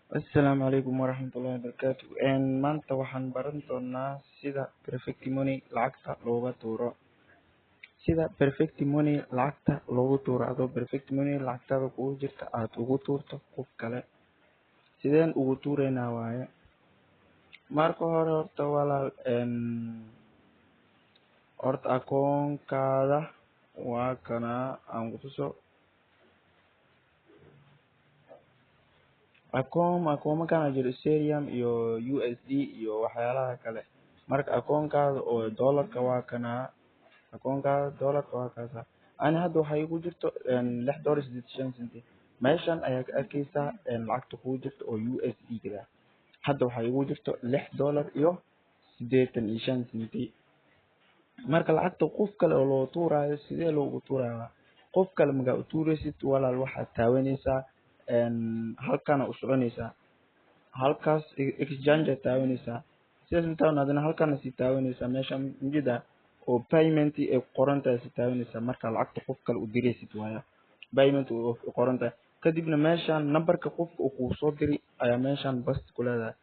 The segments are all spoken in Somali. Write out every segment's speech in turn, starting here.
Assalaamu calaykum waraxmatullaahi wabarakaatu. Maanta waxaan baran doonaa sida Perfect Money lacagta looga tuuro. Sida Perfect Money lacagta loogu tuuro, adoo Perfect Money lacagtaada kugu jirta aad ugu tuurto qof kale. Sideen ugu tuureynaa waaye? Marka hore horta walaal, horta akoonkaada waa kana aan ku tuso. Akoon akoomakan jiro, Ethereum iyo USD iyo waxyaalaha kale. Marka akoonkaada oo dollarka waa kana, akoonkaada dollarka waa kaasa. Ani hadda waxaa igu jirto $6.85. Meeshan ayaa ka arkeysaa lacagta kugu jirto oo USD ga. Hadda waxaa igu jirto $6.85. Marka lacagta qof kale oo loo tuuraayo, sidee loogu tuurayaa? Qof kale markaa u tuuraysid walaal, waxaad taabanaysaa halkana u soconaysaa, halkaas exchange aad taabanaysaa. Sidaas ma taaban, adina halkana sii taabanaysaa, meesha mujida oo payment ay ku qoran tahay sii taabanaysaa. Marka lacagta qof kale u diraysid waaya, payment ku qoran tahay. Kadibna meeshan numberka qofka uu kuu soo diri ayaa meeshan paste ku leedahay.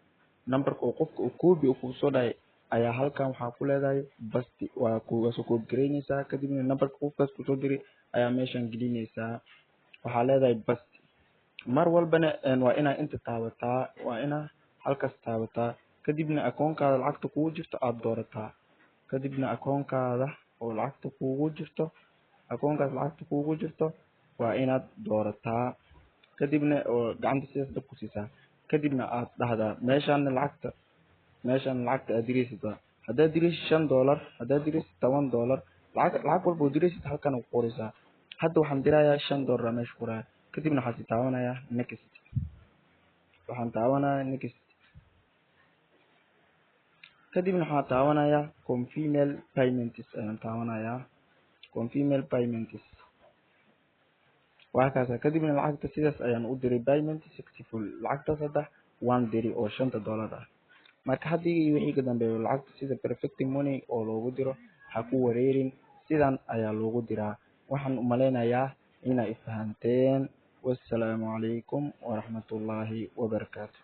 Numberka oo qofka uu copy uu kuu soo dhahay ayaa halkan waxaa ku leedahay paste. Waa ku waa soo copy gareynaysaa, kadibna numberka qofkaas kusoo diri ayaa meeshan gelinaysaa, waxaa leedahay paste. Mar walbana waa inaa inta taabataa, waa inaa halkaas taabataa, kadibna akoonkaada lacagta kugu jirto aad doorataa. Kadibna akoonkaada oo lacagta kugu jirto, akoonkaas lacagta kugu jirto waa inaad doorataa, kadibna oo gacanta sidaas dhab ku siisaa, kadibna aad dhahdaa meeshaan lacagta, meeshaan lacagta aad diraysid. Waa haddaad diraysid $5, haddaad diraysid $10, lacag walba oo diraysid halkan ku qoraysaa. Hadda waxaan dirayaa $5 meesha qoraya. Kadibna waxaan sii taabanayaa next, waxaan taabanayaa next, kadibna waxaan taabanayaa confirm payments ayaan taabanayaa. Confirm payments waa kaasa. Kadibna lacagta sidaas ayaan u diray, payment successful. Lacagtaas hadda waan diray oo shanta dollar ah. Marka haddii wixii ka dambeeyo lacagta sida Perfect Money oo loogu diro ha ku wareerin, sidan ayaa loogu diraa. Waxaan umaleynayaa inay fahanteen. Wassalaamu calaykum waraxmatullaahi wabarakaatu.